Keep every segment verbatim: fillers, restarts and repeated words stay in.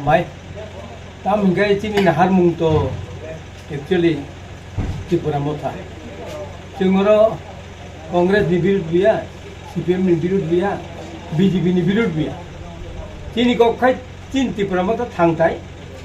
Bai, tam hingkai chini naharmung to actually Tripura Motha. Chwng oro Congress ni birud biya, C P M ni birud biya, B J P ni birud biya. Chini kok khai chini Tripura Motha thangtai,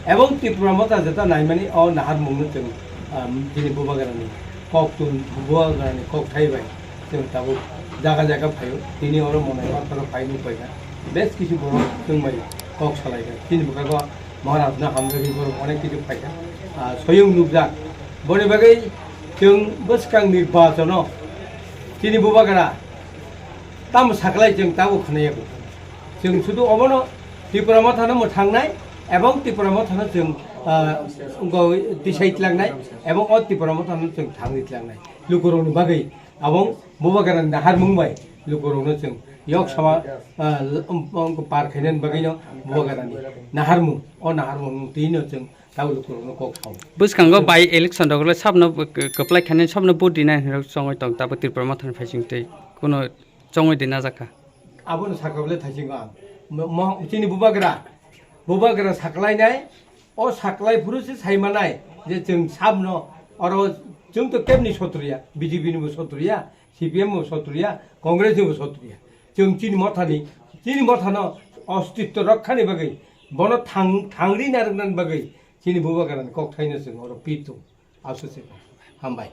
ebong Tripura Motha jeta naimani o naharmung no chwng, um, chini bubagrani kok tun, bubagrani kok thai bai. Chwng tabuk jaga jaga phaio, tini oro monai manthoro phai nuk paikha. Bes kisu borok chwng bai kok salaikha. Chini bwkhago Maharajno hamjagwi borok onek kisu phaikha. Ah, soyung nukjak. Boni bagwi chwng bwskang nirbachono chini bubagra tamo saklai chwng tabuk khwnaya kho. Chwng sudu obono Tripura Mothano mwthangnai ebong Tripura Mothano chwng, ah, wngkha tisai tlangnai ebong o Tripura Mothano chwng thangwi tlangnai. Lukurokni bagwi Abong bubagrani naharmung bai lukurokno chwng yok sama, ah, um, um, par khainani bagwino bubagrani naharmung, o naharmung twino chwng tabo lukurokno kok sao. Bwskango bai election rok le sabno k-, kwplai khainani sabno vote rinai hinwi chongwi tong, tabo Tripura Mothani phaising twi kuno chongwi di najak kha. Abono sakha bwle thaisingo ang. Mo-, mo-, chini bubagra, bubagra saklainai, o saklai phuru se saimanai je chwng sabno oro chwng to kebni sotriya, B J P ni bo sotriya, C P M bo sotriya, Congress ni bo sotriya. Chwng chini mothani, chini mothano ostitto rokkhani bagwi bono thang-, thangri narwknani bagwi chini bubagrani kokthaino chwng oro pitu. Aswk se. Hambai.